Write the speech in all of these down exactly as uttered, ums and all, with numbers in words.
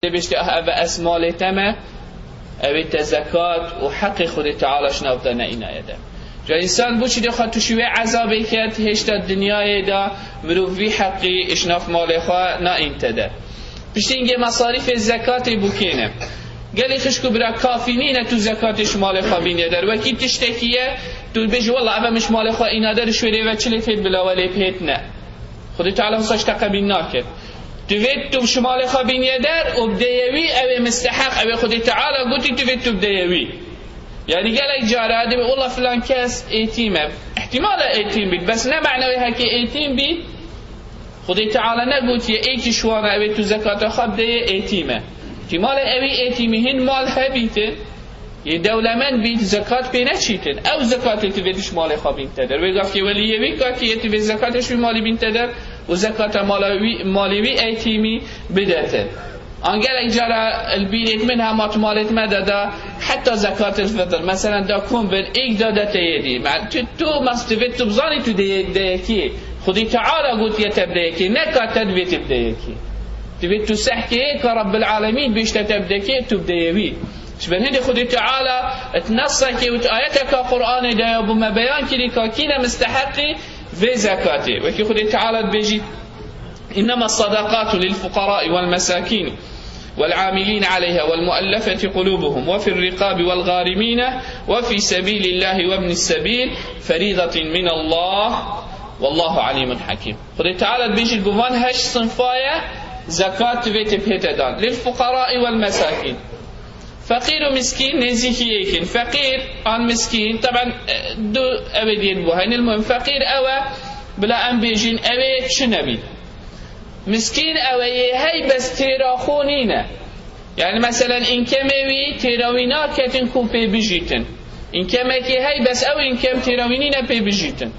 Dê bêjtê, ah, ev ez malê te me, ew ê te zekat û heqê Xwedê Teala ji nav te neînaye de. Ca însan bo çi dê xwe tûşî wê ezabê ket, hêşta dinyayê de mirov vî heqî ji nav malê xwe naîn te de. Piştî hingê mesarîfê zekatê bûkêne. Gelî xişk û bira kafî nîne tu zekatê ji malê xwe bînê der. Wekî tiştekî ye, tu bêjî, "Wela ev em ji malê xwe îna der, ji wê rê ve çi lê tê bila welê pêt ne." Xwedê Teala wisa ji te qebîl nake. Divê tu ji malê xwe bîniye der û bideyê wî, ew ê misteheq, ew ê Xwedê Teala gotî divê tu bideyê wî. Yanî gelek cara dibê, "Wela filan kes êtîm e." Îhtimal e êtîm bît, bes ne mena wê heke êtîm bît. Xwedê Teala negotiye, êkî ji wan e, ew ê tu zekata xwe bideyê êtîm e. Îhtimal e ewî êtîmî hin mal hebîtin, Yê dewlemend bît, zekat pê neçîtin. Ew zekatê divê tu ji malê xwe bînte der. Wê gavkê weliyê wî kakiyê divê zekatê ji wî malî bînte der û zekata mala wî, malê wî êtîmî bidete. An gelek cara li bîrêt min hema tu malêt me de da heta zekatil fitr. Meselen da kom bin, êk da dete yê dî. Me, tu, tu mas divê tu bizanî tu dê, dê yekî. Xwedî Teala gotiye te bide yekî. Ne ka te divê tu bide yekî. Divê tu sehkê ka Rabbil Alemîn bêjte te bide kê, tu bideyê wî. Ji ber hindê Xwedê Teala di nesekê û di ayeteka Qur'anê de ya bû me beyan kirî ka kî ne misteheqî vê zekatê. Wekî Xwedê Teala dibêjî, "إنما الصدقات للفقراء والمساكين والعاملين عليها والمؤلفة قلوبهم وفي الرقاب والغارمين وفي سبيل الله وابن السبيل فريضة من الله والله عليم حكيم." Xwedê Teala dibêjî, "Bi van heşt sinfa ye zekat divê te pê te dan. للفقراء والمساكين." Feqîr û miskîn nêzîkî yek in. Feqîr an miskîn, teben, e, du ew ê diyên bû. Heynî muhim feqîr ew e, bila em bêjin, ew ê çi nebî. Miskîn ew ê yê hey bes têra xwe nîne. Yani meselen, înkemê wî têra wî naketin ku pê bijîtin. Înkemekê hey bes ew înkem têra wî nîne pê bijîtin.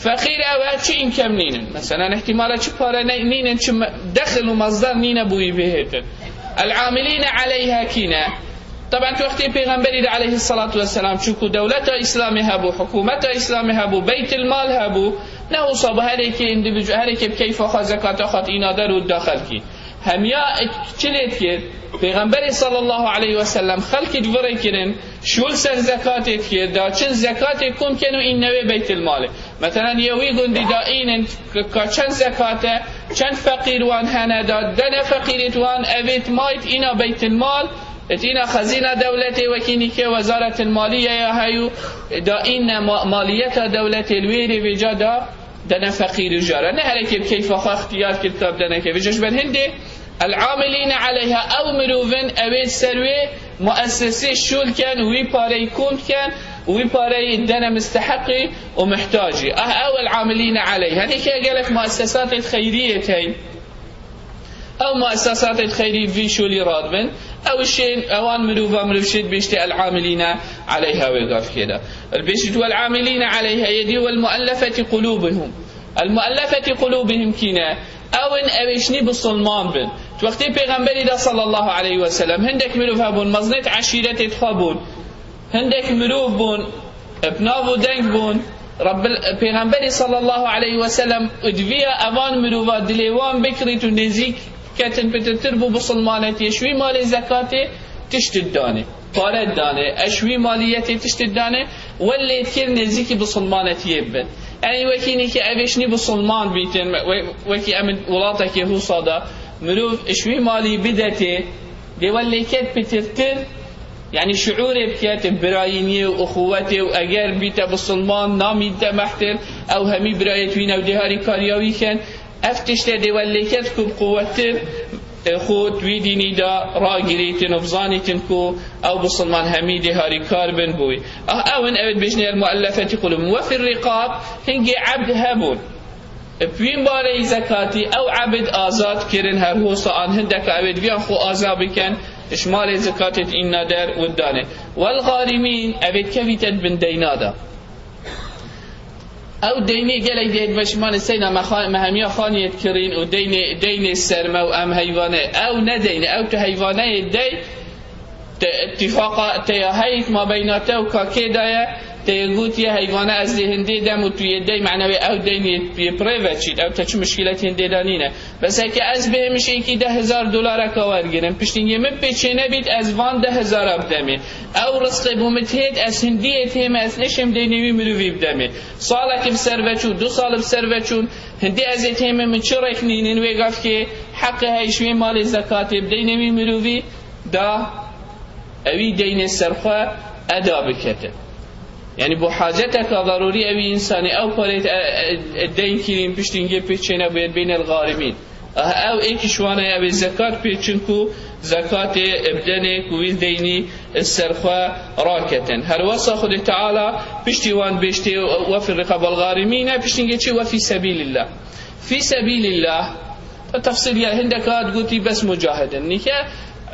Feqîr ew e, çi înkem nînin. Meselen, ihtimale çi pare ne-, nînin, çi me-, dexil û mezdar nîne bo wî bihêtin. El-amilîne aleyha kîne. Teben tu wextê Pêxemberî de aleyhissalatu vesselam, çunku dewleta Îslamê hebû, hikûmeta Îslamê hebû, beytilmal hebû, ne wisa bi herêkê individu-, herêkê bi keyfa xwe zekata xwe tîna der û da xelkî. Hemiya çi lê dikir? Pêxemberê sallallahu aleyhi ve sellem xelkî divirê kirin, şûl ser zekatê dikir, da çin zekatê kom ken û înnewê beytilmalê. Meselen, yê wî gundî da înin ka çend zekate, çend feqîr wan hene, da dene feqîrêt wan, evêt mayt îna beytilmal, et îna xezîna dewletê wekî nîke wezaretil maliye ya heyû, da îne ma-, maliyeta dewletê li wê rê vêca da dene feqîrî jara. Ne herêkê bi keyfa xwe ixtiyar kir ka bidene kê. Vêca ji ber hindê el-amilîne aleyha, ew mirovin, ew ê ser wê muessesê şûl ken, wî pareyî kom ken, wî pareyî dene misteheqî û muhtacî. Ah, ew el-amilîne aleyha. Hindê kê gelek muessesatê xeyriyê tey. Ew muessesatê xeyrî vî şûlî radibin, ew şên, ewan mirova mirov şêt bêjtê el-amilîne aleyha wê gavkê de. Bêjit wel-amilîne aleyha yê dî wel-muellefetî qulûbihum. El-muellefetî qulûbihim kîne? Ew in ew ê şinî bisilman bin. Tu wextê Pêxemberî de sallallahu aleyhi ve sellem hindek mirov hebûn, meznêt eşîretêt xwe bûn. Hindek mirov bûn, bi nav û deng bûn. Rabbil, Pêxemberî sallallahu aleyhi ve sellem diviya evan mirova dilê wan bikirît û nêzîk ketin pitirtir bû bisilmanetiyê. Ji wî malê zekatê tişt danê, pare danê, eş wî maliyetê tişt danê, wel lê dikir nêzîkî bisilmanetiyê bibin. Ey wekî nîkî evêşnî bisilman bîtin, we-, wekî em welatekê Hûsa da mirov ji wî malî bidetê, dê wel lê ket pitirtir, Yani şiûrê bike, te birayîniyê û uxuwetê û eger bîte bisilman, namîte mehtir, ew hemî birayêt wî ne û dê harîkariya wî ken. Ev tiştê dê we lêket ku bi quwettir, e, xwe di wî dînî de ragirîtin û bizanîtin ku ew bisilman hemî dê harîkar bin bo wî. Ah, ew in, ew ê dibêjin el-muellefetî qulûbûhum. Ve fir-riqab, hingê ebd hebûn. Bi wî bareyî zekatî ew ebid azad kirin, her hosa an hindeka ew ê diviyan xwe azad bikin, ji malê zekatê dîna der û danê. Wel-garimîn, ev ê dikevîte di bin deyna de. Ew deynê gelek dê veşmanê seyna me xan-, me hemiya xaniyê dikirîn û deynê, deynê serme û em heyvane. Ew ne deynê, ew tu heyvaneyê dey, te-, ittifaqa te ya heyt ma beyna te û kakê daye, Te yê gotiye heyvana ez dê hindê dem û tu yê dey, mane wê ew deyn yê, yê pirê veçît, ew te çi muşkîlet hindê de nîne. Bes heke ez bêhim ji êkî deh hezar dolareka wergirim, piştî hingê min pê çênebît ez van deh hezara bidemê. Ew rizqê bo min têt, ez hindiyê tême, ez nêşêm deynê wî mirovî bidemê. Salekî bi ser ve çû, du sal bi ser ve çûn, hindê ez ê tême min çi rêk nînin, wê gavkê heqê hey ji wê malê zekatê bi deynê wî mirovî da ewî deynê ser xwe eda biketin. Yani bo haceteka zarûrî ewî însanê ew parê e, e, e, deyn kirîn piştî hingê pê çêne bûyên beynel garimîn. Ah, ew êkî ji wan e, ew ê zekat pê çin ku zekatê bidenê ku wî deynî ser xwe raketin. Her wesa Xwedê Teala piştî wan bêjtê we fî riqabel garimîne, piştî hingê çi we fî sebîlillah. Fî sebîlillah. Tefsîl ya hindek hat gotî bes mucahidin. Nîke,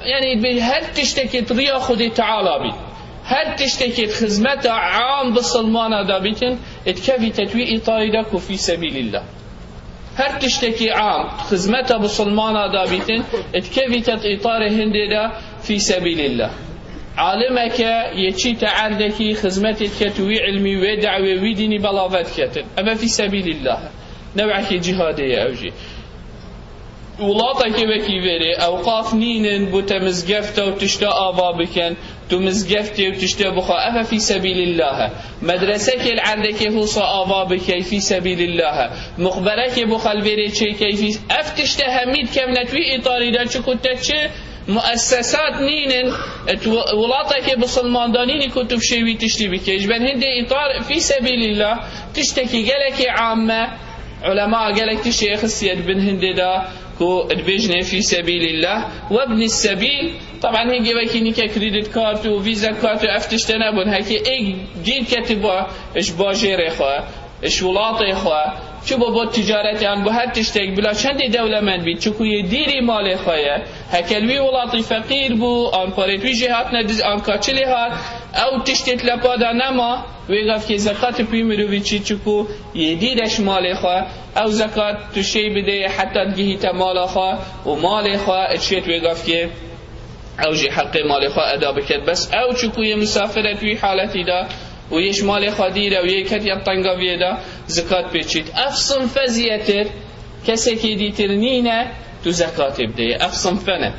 yani bi her tiştekê di riya Xwedê Teala bî. Her tiştekê di xizmeta am bisilmana da bîtin, dikevîte di wî îtarî de ku fî sebîlillah. Her tiştekî am di xizmeta bisilmana da bîtin, dikevîte di îtarê hindê de fî sebîlillah. Alimeke yê çîte erdekî xizmetê dike tu wî ilmî, wê dawê, wî dînî belave diketin. Eve fî sebîlillah. Newekî cîhadê ye ew jî. Welatekê wekî vêrê, ewqaf nînin, bo te mizgefte û tişte ava bikin, tu mizgeftê û tişte bixwe, ev e fî sebîlillah e. Medresekê li erdekê husa ava bikey, fî sebîlillah e. Muqberekê bo xelvêrê çêkey, fî, ev tişte hemî dikevne tu wî îtarî de, çiku te çi muessesat nînin, e, tu welatekê bisilmanda nînî ku tu fişê wî tiştî bikey. Ji ber hindê îtar fî sebîlillah, tiştekî gelekî am e, Ulema gelek tiştê xistiye di bin hindê de ku dibêjinê fî sebîlillah. Webnî sebîl, taban hingê wekî nîke credit card û visa card û ev tişte nebûn. Heke êk dîr ketibû ji bajêrê xwe, ji welatê xwe, çi bo bo ticaret yan bo her tiştek bila çendê dewlemend bît, çiku yê dîrî malê xwe ye. Heke li wî welatî feqîr bû, an parê wî jê hatine diz, an kaçilê hat, ew tiştê di lepa de nema. Wê gavkê zekat bi wî mirovî çî, çiku yê dî de ji malê xwe, ew zekat tu şêy bidê heta digihîte mala xwe û malê xwe çêt wê gavkê ew jî heqê malê xwe eda biket. Bes ew çiku yê misafir e di wî haletî de û yê ji malê xwe dîr e û yê ketiye tengaviyê de zekat pê çît. Ev sinfe zêdetir kesekê dîtir nîne tu zekatê bidê. Ev sinfe ne.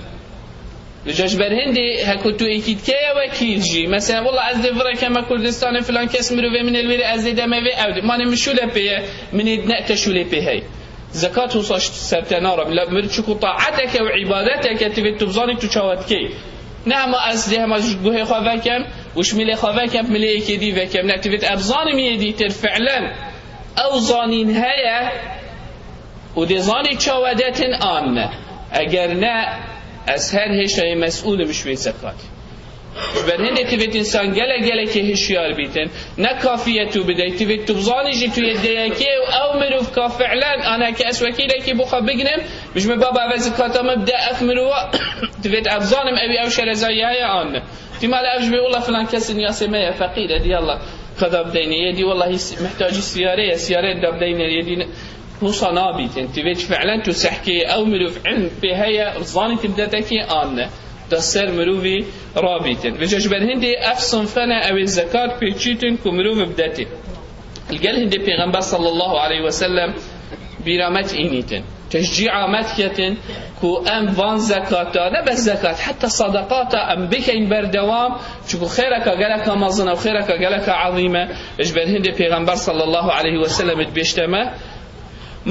Li ca ji ber hindê heko tu êkî dikeye wekîl jî. Mesela, wela ez dê vire keme Kurdistanê, filan kes mirovê min ê li wê rê, ez dê deme vê ew dê. Manê min şûle pê ye, min ê ne te şûlê pê hey. Zekat wisa ser te nara. Bila mir çiku taeteke û îbadeteke, tu vê tu bizanî tu çawa dikey. Ne hema ez dê hema ji guhê xwe vekem û ji milê xwe vekem, milê yekê dî vekem. Ne, tu vê tu ez bizanim yê dîtir fi'len. Ew zanîn heye, û dê zanî çawa detin an ne. Eger ne, ez her hêşayê mesûl im ji wê zekatê. Ji ber hindê tivêt însan gelek gelekê hişyar bîtin. Ne kafî ye tu bidey, tivêt tu bizanî jî tu yê deyekê û ew mirov ka fi'len an heke ez wekîlekî bo xwe bigrim, bijme baba eve zekata min bide ev mirova, tivêt ez bizanim ew ê ew şerezayî heye an ne. Tîmale ev ji bê wela filan kes niyasê me ye, feqîr e, dî Allah qeda bideynê, yê dî wela hîs mihtacî siyarê ye, siyarê da bideynê, yê dî ne. Wisa nabîtin. Tu vê çi fi'len tu sehkê ew mirov ilm pê heye, zanî tu bidetekê an ne. Da ser mirovî rabîtin. Vêca ji ber hindê ev sinfe ne, ew ê zekat pê çîtin ku mirov bidetê. Li gel hindê Pêxember sallallahu aleyhi ve sellem bîra me tînîtin. Teşcî'a me diketin ku em van zekata, ne bes zekat, heta sadaqata em bikeyn berdewam, çunku xêreka geleka mezin e û xêreka geleka ezîm e. Ji ber hindê Pêxember sallallahu aleyhi ve sellem dibêjte me,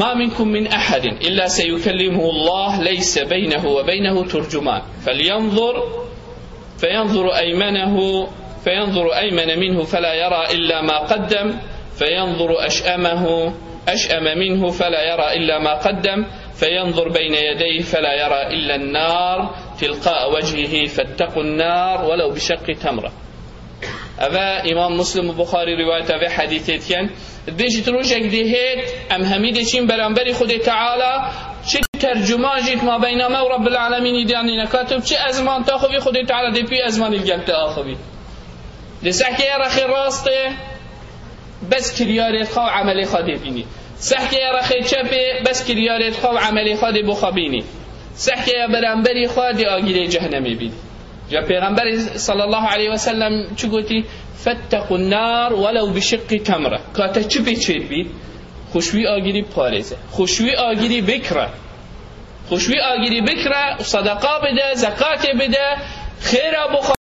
ما منكم من أحد إلا سيكلمه الله ليس بينه وبينه ترجمان فلينظر، فينظر أيمنه، فينظر أيمن منه فلا يرى إلا ما قدم، فينظر أشأمه، أشأم منه فلا يرى إلا ما قدم، فينظر بين يديه فلا يرى إلا النار تلقاء وجهه، فاتقوا النار ولو بشق تمرة. Eve Îmam Muslim û Buxarî rîwayeta vê hedîsê dikin. Dibêjît, rojek dê hêt, em hemî dê çîn beramberî Xwedê Teala, çi tercuman jî di mabeyna me û Rabbil Alemînî de nîne. Ka tu biçî ezman taxivî, Xwedê Teala dê pî ezmanî li gel te axivî. Dê sehkeye rexê rastê, bes kiryarê xwe û emelê xwe dê bînî. Sehkeye rexê çepê, bes kiryarê xwe û emelê xwe dê bo xwe bînî. Sehkeye beramberî xwe dê agîrê cehnemê bînî. Ya Pêxemberê sallallahu aleyhi ve sellem çi gotî? "Fettekun nar welew bi şiqqi temre." Ka te çi pê çêdbî, xwe ji wî agirî biparêze. Xwe ji wî agirî bikire. Xwe ji wî agirî bikire û sedeqa bide, zekatê bide, xêra bo